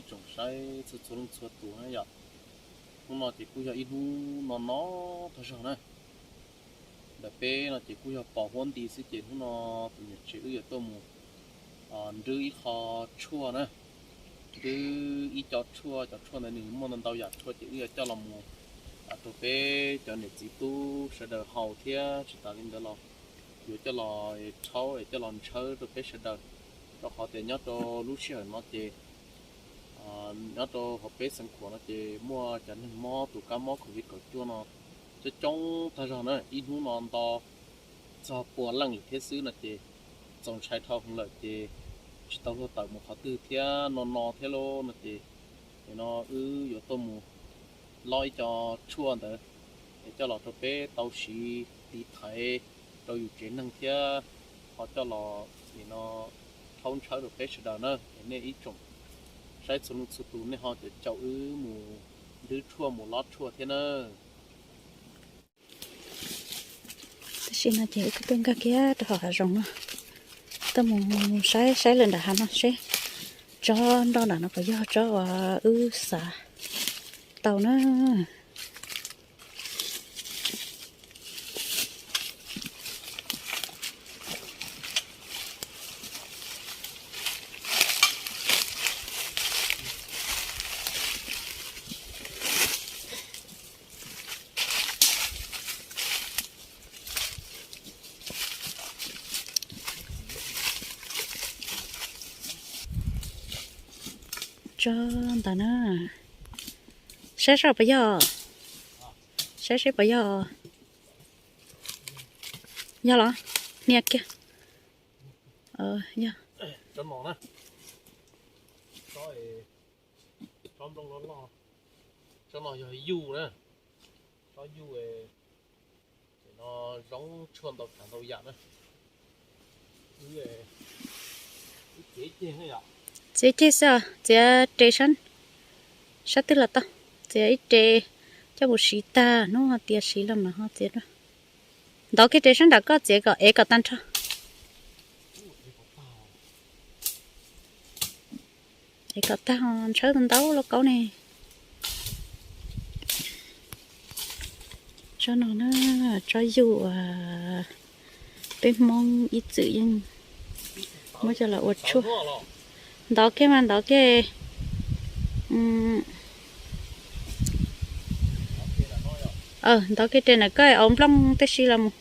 Tsoom saib txhua txhua leej txhua tus na yom, hnub no ces kuj yog ib hnub no no tag zog na. Ntawm peb no ces kuj yog pos huab nti xwb ces hnub no tus niam tsev wb yuav tuaj mus nrwb ib qho tshuaj na, nrwb ib co tshuaj, cov tshuaj ntawd nws muaj ntau ntau yam tshuaj ces wb yuav coj los mus rau peb cov niam txiv tub sawv daws haus thiab tsis tas li ntawd los yuav coj los rhaub es coj los ntshawb rau peb sawv daws, rau qhov tias nyob rau lub sij hawm no ces nyob rau hauv peb xeev Khuam no ces muaj cov neeg mob tus kab mob Covid kaum cuaj no coob coob tag zog na, ib hnub no nto txog pua leej lawm thiab xwb no ces txaus ntshai dhau heev lawm ces tsis tau luag tawm mus qhov twg thiab no no thiab lauj no ces nim no wb yuav tuaj mus lob ib co tshuaj ntawd es coj los rau peb tau siv tiv thaiv rau yus tsev neeg thiab ho coj los nim no rhaub ntshawb rau peb sawv daws na. Es nej ib tsoom saib txhua leej txhua tus nej ho caum caum wb mus nrwb tshuaj mus lob tshuaj thiab na. Tam sim no ces wb kuj tuaj nkag kiag rau hauv hav zoov no, tuaj mus saib saib lawm nram hav no seb tsob nroj nram no puas yog tsob uas wb xav tau na. Tsob ntawd na, saib saib puas yog, saib saib puas yog, yog los, hnia kiag, yog. Tsob no yog yuj na, tsob yuj no zoo tshuaj ntau tsav ntau yam na. Txiav ceg xwb, txiav res sab twg los tau, txiav ib res coj mus siv tag hnub ho tias siv los mas ho txiav dua. Ntov kiag res sab nram koj txiav kom ev kom tag nrho. Es kom tag ho ntshawb tau ntau lauj kaub ne. Tsob no na, tsob yuj uas peb Hmoob ib txwm yeej muab coj los ua tshuaj. Ntov kiag mas ntov kiag. Ntov kiag res ntawm koj au nplooj tib si los mus.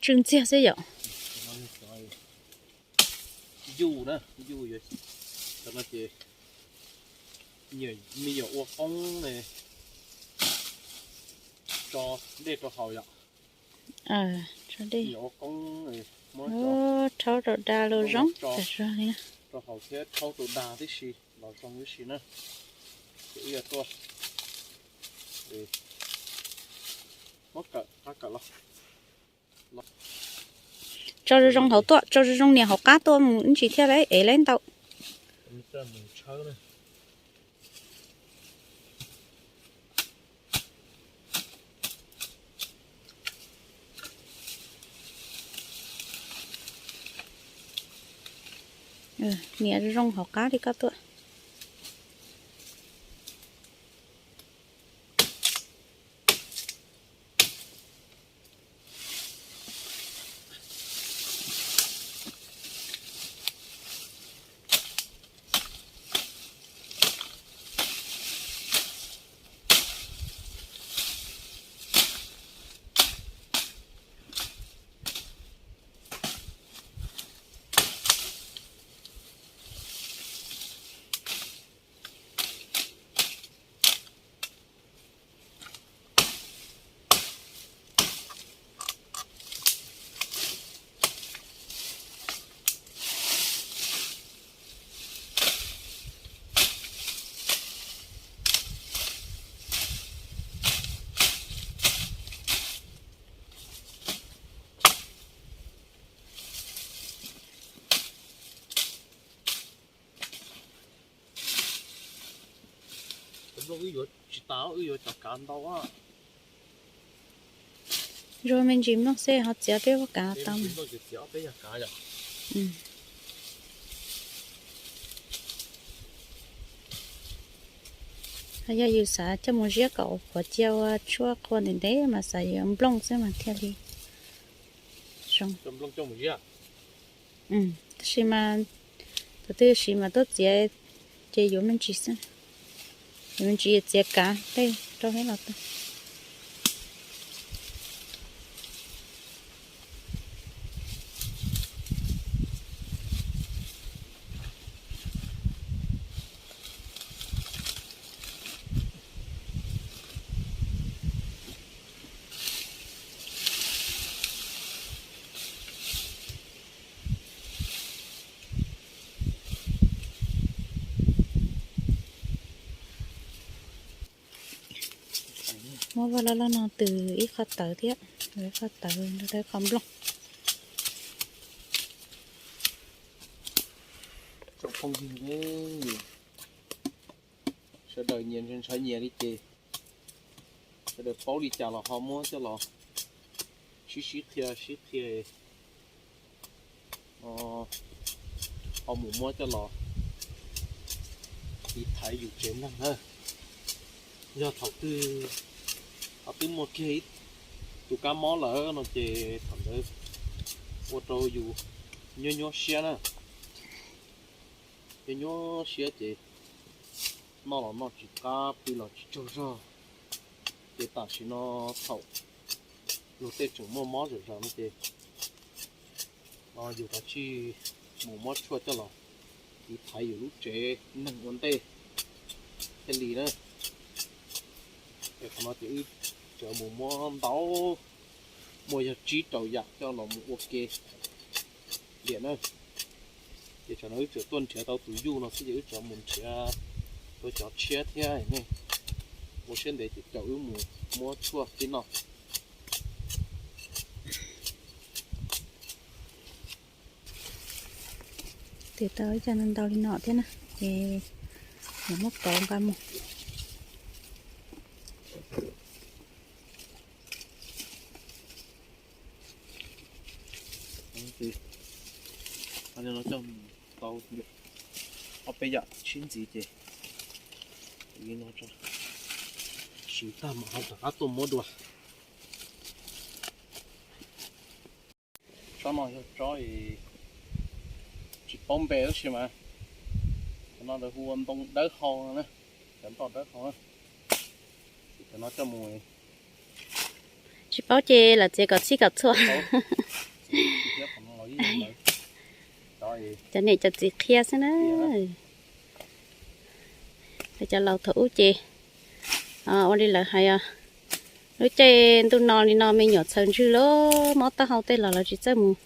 Tsw ntxiag xwb yom. Yuj na, yuj, cov no ces me nyuam ua qoob tso dej rau haus yom. Ua qoob, rhaub rau dag los zoo tag zog li. Rau haus thiab rhaub rau dag tib si los zoo tib si na. Ces ib yam tuaj, muab kawm qab kawm los. Tso zoo zoo hauv tuaj, tso zoo zoo niam hauv qab tuaj mus ib ntsis thiaj ev lawv ntau. Niam zoo zoo hauv qab li koj tuaj. Wb yuav tsis tas, wb yuav cov kav ntau. Zoo me ntsis nplooj xwb ho txiav peb pob kav tau. Txiav ob peb yam kav yom. Yog yus xav coj mus ziab kom qhuav cia ua tshuaj qhua ntev ntev mas xav yuav nplooj xwb mas thiaj li zoo. Tab sis mas thaum twg siv mas tuaj txiav ces yuav me ntsis xwb, yuav me ntsis txiav kav tej rau peb los tau. Muab vaj loj loj no tws ib qho tawv thiab, ib qho tawv rau ib qho nplooj. Sawv daws nyias ntshaw nyias li ces sawv daws paub li cas los ho muab coj los sib sib qhia sib qhia, ho mus muab coj los tiv thaiv yus tsev neeg na. Yog thaum twg ho twb muaj kiag tus kab mob lawm no ces thaum ntawd ua rau yus nyuaj nyuaj siab na. Nyuaj nyuaj siab ces noj los noj tsis qab, pw los tsis tsaug zog. Ces tam sim no thaum luag tej tseem muaj mob zom zaws no ces yus kav tsij mus muab tshuaj coj los tiv thaiv yus lub tsev neeg ua ntej thiaj li na. Es qhov no ces wb tseem mus muab ntau, muaj yog tsib rau yam coj los mus ua ke liam na. Ces tsam no wb tseem tuaj nrhiav tau tus yuj no xwb ces wb tseem mus nrhiav tau cov tshiab thiab ne. Ua siab ntev ces caum wb mus muab tshuaj tib no. Tes tau ib co ntau li no thiab na, ces yuav muab kauv nqa mus. Tau ob peb yam sib ntxiv ces li no tso, siv tag mas ho rov qab tuaj muab dua. Tsob no yog tsob tsis paub npe tab sis mas cov no lawv hu ua ntoo dawb hau no na, cov ntoj dawb hau na. Cov no coj mus tsis paub ces lawv txiav kom txhij kom txhua. Cov niam cov txiv qhia xwb na. Lawv cov laus thaum ub ces ua li lawv hais os, lub caij ntuj no li no me nyuam txhaws ntswg lawm mob taub hau tej los lawv tsis txawj mus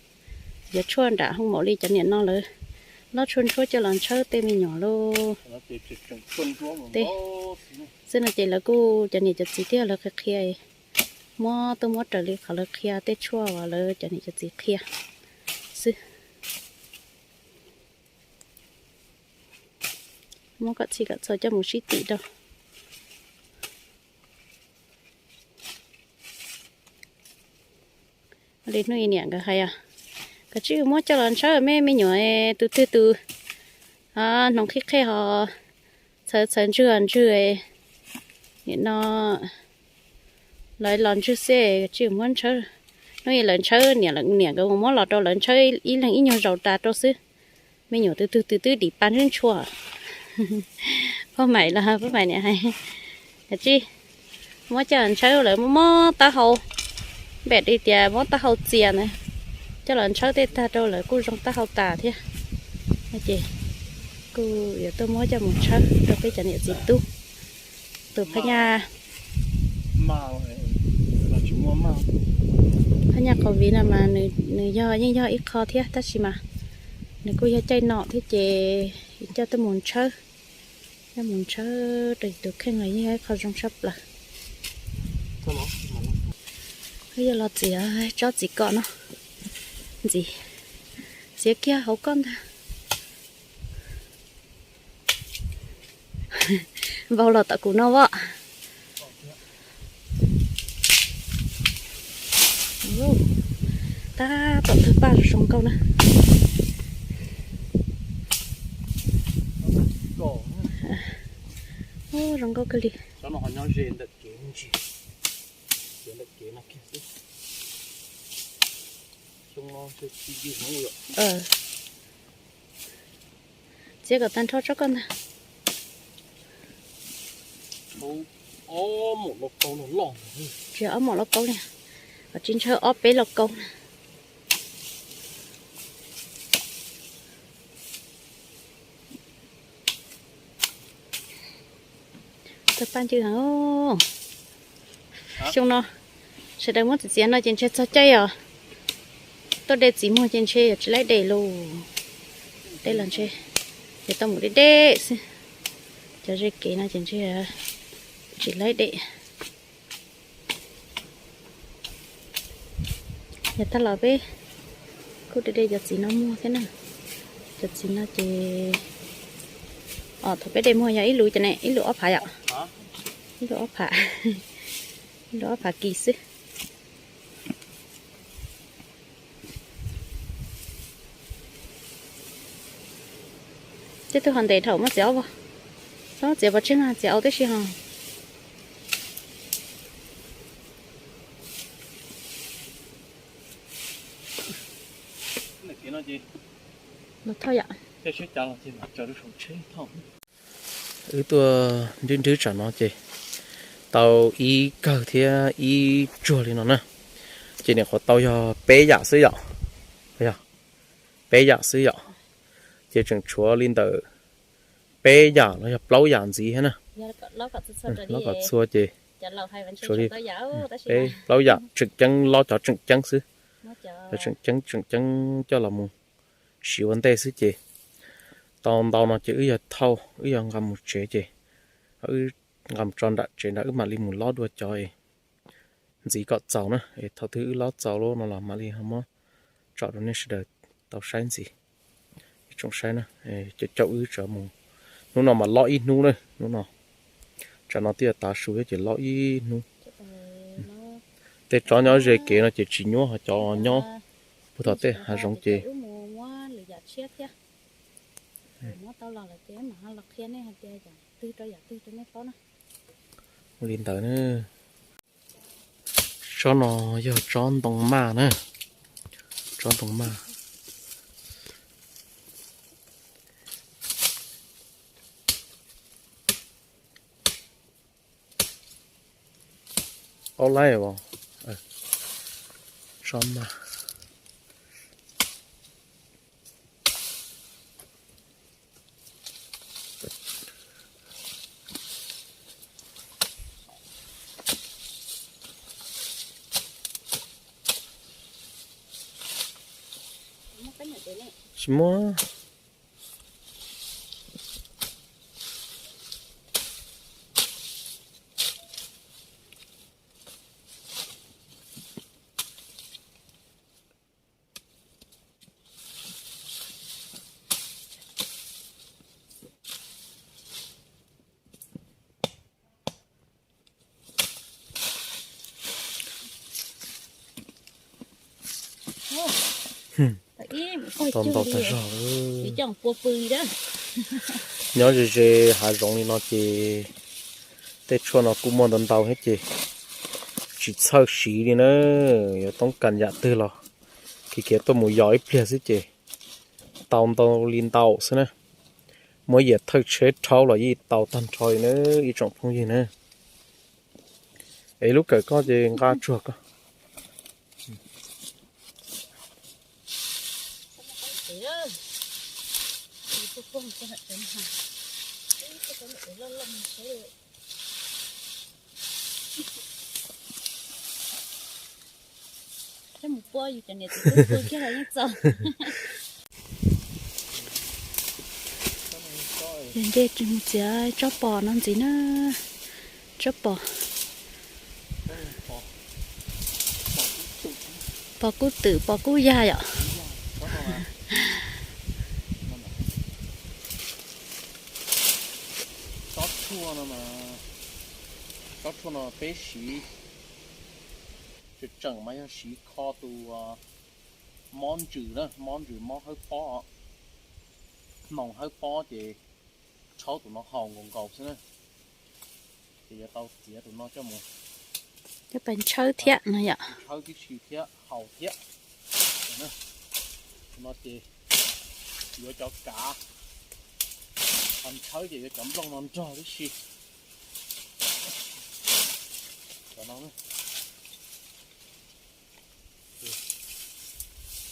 yuav tshuaj nram hoo maum li cov niam no lawv lob tshuaj ntsuab coj los ntshawb tej me nyuam lauj. Tej xwb no ces lawv kuj cov niam cov txiv thiab lawv qhia qhia, muab tuaj muab raws li qhov lawv qhia tej tshuaj uas lawv cov niam cov txiv qhia xwb. Muab kom txhij kom txhua coj mus sib tim rau. Li hnub i niam nkawd hais, kav tsij muab coj los ntshawb me me nyuam, tus twg tus hnoov qhib qhej ho txhawv txhawv ntswg ntswg, nim no lawv los ntswg xwb kav tsij muab ntshawb. Hnub i lawv ntshawb, niam nkawd mus muab los rau lawv ntshawb ib leeg ib nyuag zaus tas rau xwb. Me nyuam tus twg tus twb dim pa ntsuab ntshua. Poj maim los poj maim niam hais, kav tsij muab coj los ntshawb lawv mob mob taub hau, npam li tias mob taub hau txias na, coj los ntshawb tej tag rau lawv kuj zoo taub hau tas thiab. Ces kuj yuav tuaj muab coj mus ntshawb rau peb cov niam txiv tub. Tus phab nyaj, phab nyaj covid no mas nws yog yeej yog ib qho thiab tab sis mas nws kuj yog caij nom thiab ces coj tuaj mus ntshawb, coj mus ntshawb rau tus kheej los yeej yog ib qho zoo tshaj plaws. Wb yuav los txiav tsob txiv kom no, ntxiv, txiav kiag hauv koj ntag. Vau los tom kuv no as. Tab tom tawg paj zoo nkauj na. Zoo nkauj kawg li. Txiav kom tag nrho tsob koj ntag. Tsis ob mom lauj kaub li, tsis ntshaw ob peb lauj kaub na. Tawg paj ncw heev. Xyoo no sawv daws muab txiav txiav no ces ntshe txog caij os. Tuaj de txiv muag ces ntshe yuav tsis laib de lauj. Tej los ntshe yuav tau mus deb deb xwb. Cov ze kev no ces ntshe tsis laib de. Yog tag los peb kuj de de cov txiv no muag thiab na. Cov txiv no ces, o, thaum peb de muag yog ib lub cov ne, ib lub ob phav yom. Ib lub ob phav, ib lub ob phav kis xwb. Tej tug ho ntev dhau muab txiav ob vog, txiav pov tseg mas txiav au tib si ho. Los thauj yom. Wb tuaj nrhw nrhw tsam no ces tau ib kawg thiab ib tsuag li no na. Ces nyuam qhuav tau yog peb yam xwb yom. Yog peb yam xwb yom. Ces tseem tshuav li ntawm peb yam los yog plaub yam ntxiv thiab na. Lob kom txhua ces tshuav li peb plaub yam tseem ceeb, lob cov tseem ceeb xwb. Cov tseem ceeb tseem ceeb coj los mus siv ua ntej xwb ces tau ntau no ces wb yog thauj, wb yog nqa mus tsev ces wb nqa mus tso nram tsev nrad, wb mam li mus lob dua cov ntxiv kom txaus na. Es thaum twg wb lob txaus lawm no los mam li ho muab tso rau nej sawv daws tau saib ntxiv. Ib tsoom saib na, caum caum wb tsam mus, hnub no mas lob ib hnub na, hnub no tsam no twb yuav tav su thiab ces lob ib hnub. Tej tsob nyob ze kev no ces tsis nyuaj, ho cov nyob puag tom tej hav zoov ces ua li ntawd na. Tsob no yog tsob ntoo maj na, tsob ntoo maj. Ob laib os, tsob maj. Tsis muaj. Tau ntau tag zog. Nyob ze ze hav zoov li no ces tej tshuaj no kuj muaj ntau ntau thiab ces tsis txhawj siv li na. Yuav toob kas yam twg los khiav khiav tuaj mus yos ib pliag xwb ces tau ntau li ntau xwb na. Muab yias thawj tsheb rhaub los yeej tau tag nrho li na ib tsoom phooj ywg na. Es lub kawm koj ces nqa tsuag koj. Ces nce mus txiav tsob pos no ntxiv na. Tsob pos, pos kub twm, pos kub yag yom. Tsob tshuaj no mas Tsob tshuaj no peb siv tseem tseem mas yog siv kho tus mob ntsws na, mob ntsws mob hawb pob, hnoos hawb pob ces rhaub tus no haus nkaus nkaus xwb na. Ces yuav tau txiav tus no coj mus coj pais ntshawb thiab no yom. Ntshawb tib si thiab haus thiab. Tus no ces yuav cov kav, ho ntshawb ces yuav cov nplooj no nrog tib si. Cov no,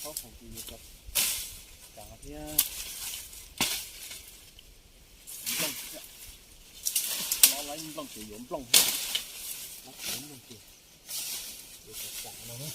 thaub haus ces yuav cov kav thiab nplooj thiab. Lob laib nplooj ces yuav nplooj thiab, lob tsis yuav nplooj ces yuav cov kav no.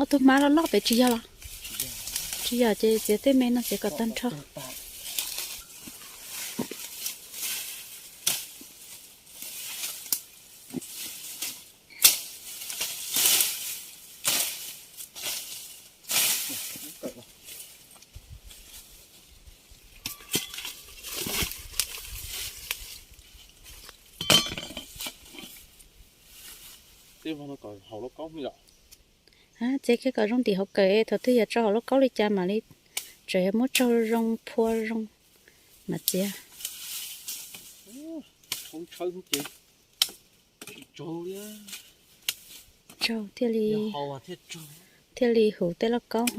Ob tug hmab loj loj pem tsis yog los? Tsis yog ces txiav tej me no txiav kom tag nrho. Tej no kom haus lauj kaub yom. Txiav kiag kom zoo tim hauv kawm, thaum twg yog tso hauv lauj kaub li cas mam li tseem muab tsaug zoo phua zoo mas txiav. Tshawb ces tsis tsaug li, tsaug thiaj li, thiaj li huv tej lauj kaub.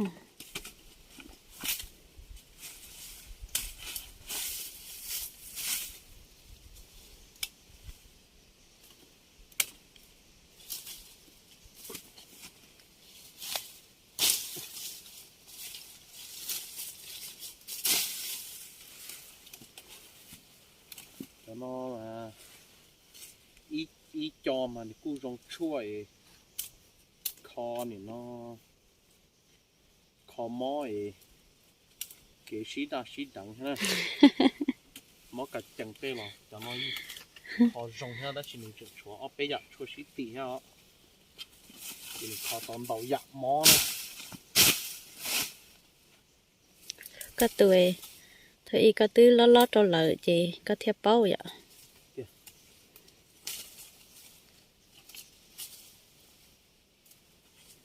Cov no ib co mas nws kuj zoo tshuaj es kho nim no, kho mob es kev sib daj sib deev thiab na. Mob kas cees tej los cov no yeej kho zoo thiab, tab sis nws tseem tshuav ob peb yam tshuaj sib tim thiab os. Ces nws kho tau ntau yam mob na. Koj tus, thaum ub koj twb lob lob rau lawm ces koj thiaj paub yom.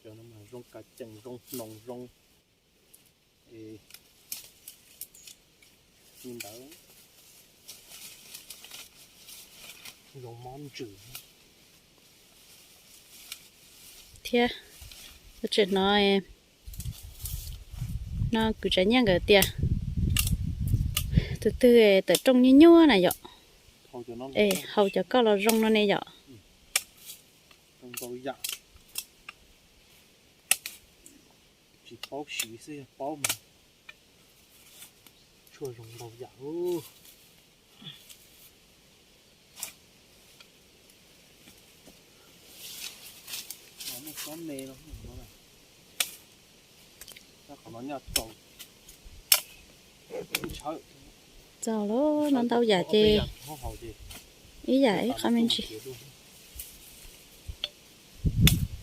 Cov no mas zoo kas cees zoo hnoos zoo li ntawd, zoo mob ntsws thiab. Tseem hnov no kuv tsav nyiaj nkawd tias tus twg tawm rooj nyuaj nyuaj na yom, es haus cov koj los zoo no ne yom. Tsis paub siv xwb, yog paub mas tshuaj zoo ntau yam. Txaus lawm, no ntau yam ces ib yam ib qho me ntsis,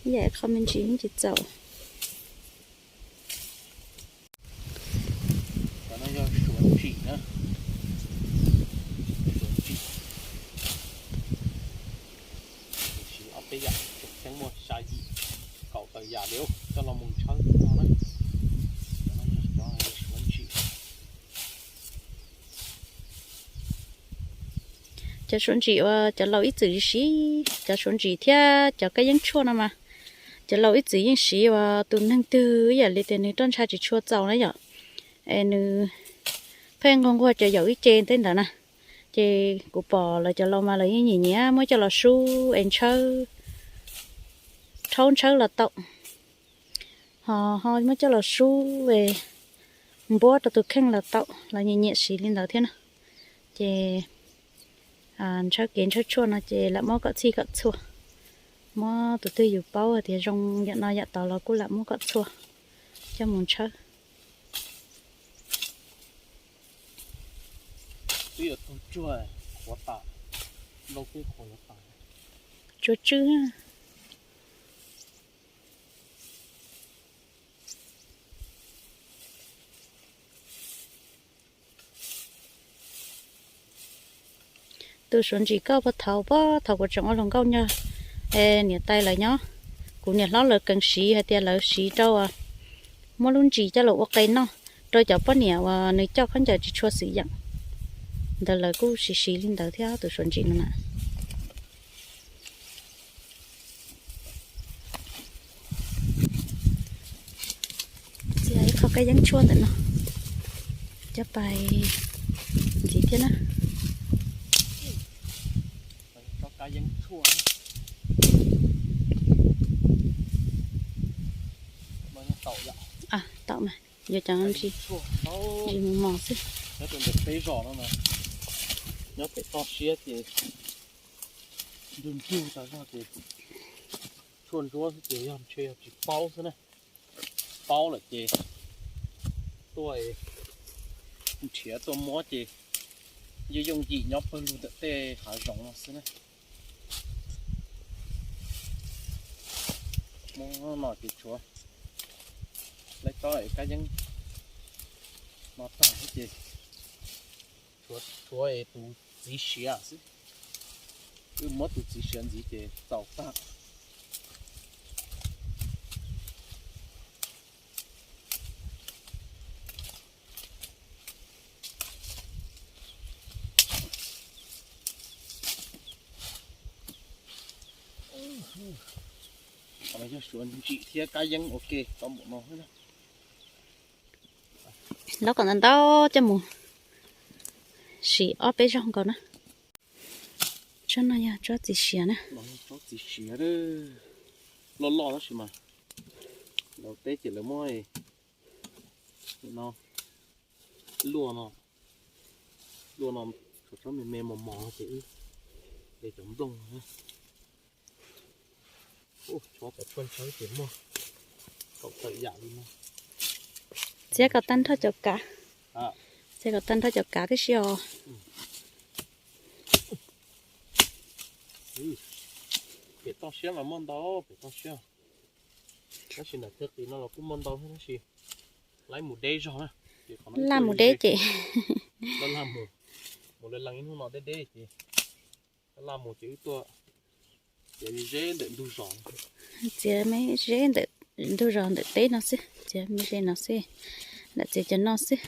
ib yam ib qho me ntsis tsis txaus. Cov no yog suav ntsim na, suav ntsim. Siv ob peb yam, tseem ceeb muaj xya yim kaum tawm yam li coj los mus ntshawb no na. Cov no yog cov suav ntsim. Cov suav ntsim uas cov laus ib txwm siv, cov suav ntsim thiab cov kab yeeb tshuaj no mas cov laus ib txwm yeej siv uas tus neeg twg ib yam li tias nws roj ntsha tsis tshua txaus na yom, es nws pheej nquag nquag cov yaum ib ce tej ntawd na, ces kuv pom lawv cov laus mas lawv yeej nyiam nyiam muab coj los sub es ntshawb Rhaub ntshawb los tau, ho ho muab coj los sub npuab rau tus kheej los tau, los nyiam nyiam siv li ntawd thiab na. Ces ntshawb kev ntshawb tshuaj no ces lam muab kom txhij kom txhua, muab tus twg yus paub hais tias zoo yam no yam tod los kuj lam muab kom txhua coj mus ntshawb. Twb yuav tug tsuag qhuav tas, nplooj twb qhuav yuav tas. Tsuag tswb. Tus suav ntsim koj puas thaum, puag thaum kuv tseem ua hluas nkauj nyob, niam tais lawv nyob, kuv niam hlob lawv keev siv hais tias lawv siv rau muab lub ntsis coj los ua qe noj rau cov poj niam uas nws coj khaub ncaws tsis tshua xwm yeem. Ntawd lawv kuj siv siv li ntawd thiab tus suav ntsim no na. Txiav ib qho kab yeeb tshuaj ntawm no coj pais ntxiv thiab na. Tau mas, yuav cov ntsis mus mos xwb. Nyob pem toj siab ces nrug nrug tas zog ces tshuaj ntsuab xwb ces yog ntshe yog tsis paub xwb na. Paub lawm ces tuaj nrhiav tuaj muab ces yooj yooj yim nyob pawg lug ntawm tej hav zoov no xwb na. Muab no ces tshuav, lawv tsob kab yeeb no tag xwb ces tshuav tus txiv siav xwb. Wb muab tus txiv siav ntxiv ces txaus tag. Qhov no yog suav ntsim thiab kab yeeb ua ke tau npaum no xwb na. Lob kom ntau ntau coj mus sim ob peb zaug nkaus na. Tsob no yog tsob txiv siav na. Tsob txiv siav loj loj tab sis mas lawv teb ces lawv muab no luaj no, luaj no, tsob me me mos mos ces wb de cov nplooj no. Ub, tsob cov tshuaj ntshawb ces muaj kaum tawm yam li no. Txiav kom tag nrho cov kav. Txiav kom tag nrho cov kav tib si os. Pem toj siab mas muaj ntau, pem toj siab. Tab sis ntawm thaj qis no los kuj muaj ntau thiab tab sis laj mus deb zog na. Laj mus deb ces, laj mus, mus lees ib hnub no deb deb ces laj mus ces wb tuaj txiav ze ntawm ntug zos. Txiav me ze ntawm ntug zos ntawm teb no xwb, txiav me ze no xwb. Lam txiav cov no xwb.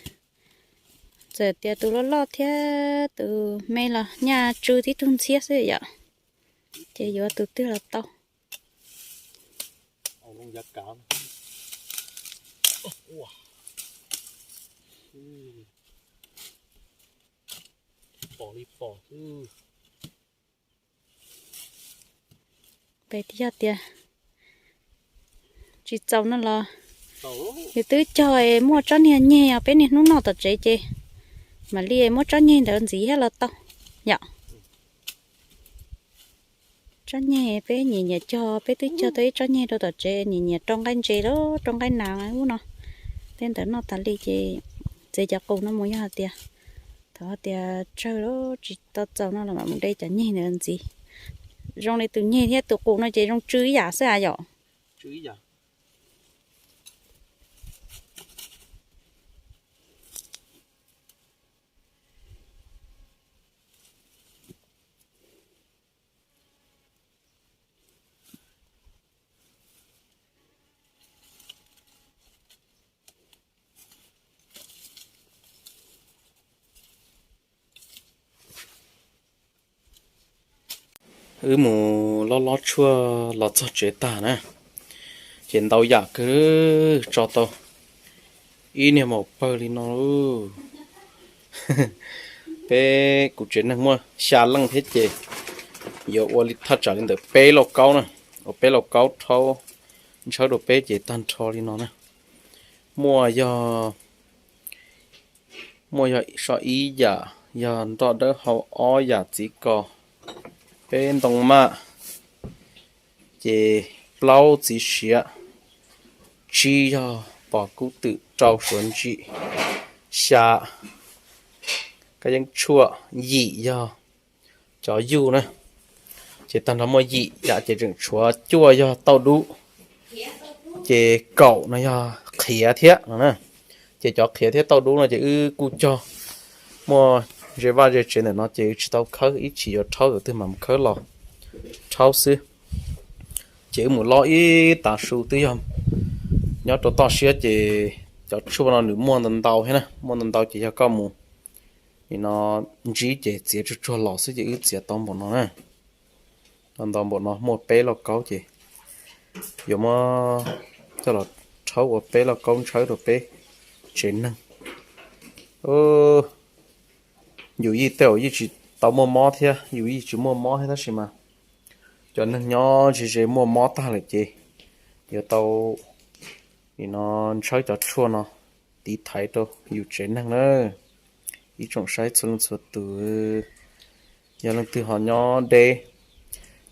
Txawm tias tus loj loj thiab tus me los nyaj tsw tib tug ntxhiab xwb yom. Ces yuav tus twg los tau. Pom li pom xwb. Peb twb yog tias tsis txaus no los yus twb cog es muaj tsob niag nyeg os, peb niaj hnub noj tom tsev ces mam li muab tsob nyeg ntawd ntxiv thiab los tau yom. Tsob nyeg peb nyiam nyiam cog, peb twb cog tau ib tsob nyeg rau tom tsev, nyiam nyiam rau nqaij ntses los rau nqaij nas ub no. Tej ntawd noj tas li ces txiav cov qus no mus, yog hais tias thaum hais tias tsawg los tsis tau txaus no los mam mus de cov nyeg ntawd ntxiv. Zoo li tus nyeg thiab tus qus no ces zoo tsw ib yam xwb a yom. Wb mus lob lob tshuaj los txog tsev tag na, ces ntau yam kawg, tso tau ib niag maum pawg li no. Peb kuv tsev neeg muaj xya leej thiab ces yuav ua li thaj tsam li ntawm peb lauj kaub na. uas peb lauj kaub rhaub ntshawb rau peb ces tag nrho li no na. Muaj yog, muaj yog so ib yam, yog nroj dawb hau ob yam txiv kos, peb ntoo maj, ces plaub txiv siav, tsib yog pos kub twm, rau suav ntsim, xya kab yeeb tshuaj, yim yog cov yuj na. Ces tag nrho muaj yim yam ces tseem tshuav cuaj yog tauj dub, ces kaum no yog qhiav thiab no na. Ces cov qhiav thiab tauj dub no ces wb kuj cog muaj ze vaj ze tsev ntawm no ces wb tsis tau khawb, ib chim yuav rhaub thaum twg mam mus khawb los rhaub xwb. Ces wb mus lob ib tav su twb yog nyob rau toj siab ces cov tshuaj no nws muaj ntau ntau thiab na, muaj ntau ntau ces yog koj mus nim no ntsib ces txiav tsuag tsuag los xwb ces wb txiav tau npaum no na. Ntau npaum no muaj peb lauj kaub ces yuav muab coj los rhaub ua peb lauj kaub ntshawb rau peb tsev neeg. Yus yij tej zaum yeej tsis tau muaj mob thiab, yus yij tsis muaj mob thiab tab sis mas cov neeg nyob ze ze muaj mob tag lawm ces yuav tau nim no ntshawb cov tshuaj no tiv thaiv rau yus tsev neeg na. Ib tsoom saib txhua leej txhua tus, yog leej twg ho nyob deb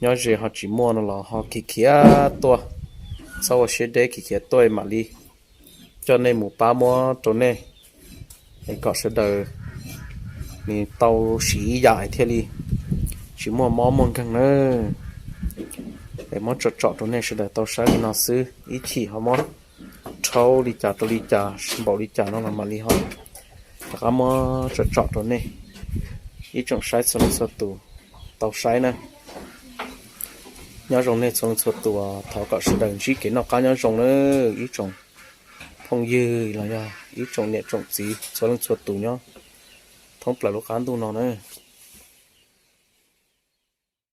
nyob ze ho tsis muaj no los ho khiav khiav tuaj, txhob ua siab deb, khiav khiav tuaj mam li coj nej mus pab muab rau nej, es kom sawv daws nws tau siv ib yam thiaj li tsis muaj mob muaj nkeeg na. Es muab tsom tsom rau nej sawv daws tau saib li no xwb, ib chim ho muab rhaub li cas rau li cas npaum li cas no los mam li ho rov qab muab tsom tsom rau nej ib tsoom saib txhua leej txhua tus tau saib na. Nyob zoo nej txhua leej txhua tus, thov kom sawv daws ntsib kev noj qab nyob zoo na ib tsoom phooj ywg los yog ib tsoom niam tsoom txiv txhua leej txhua tus nyob thoob plaws lub qab ntuj no na.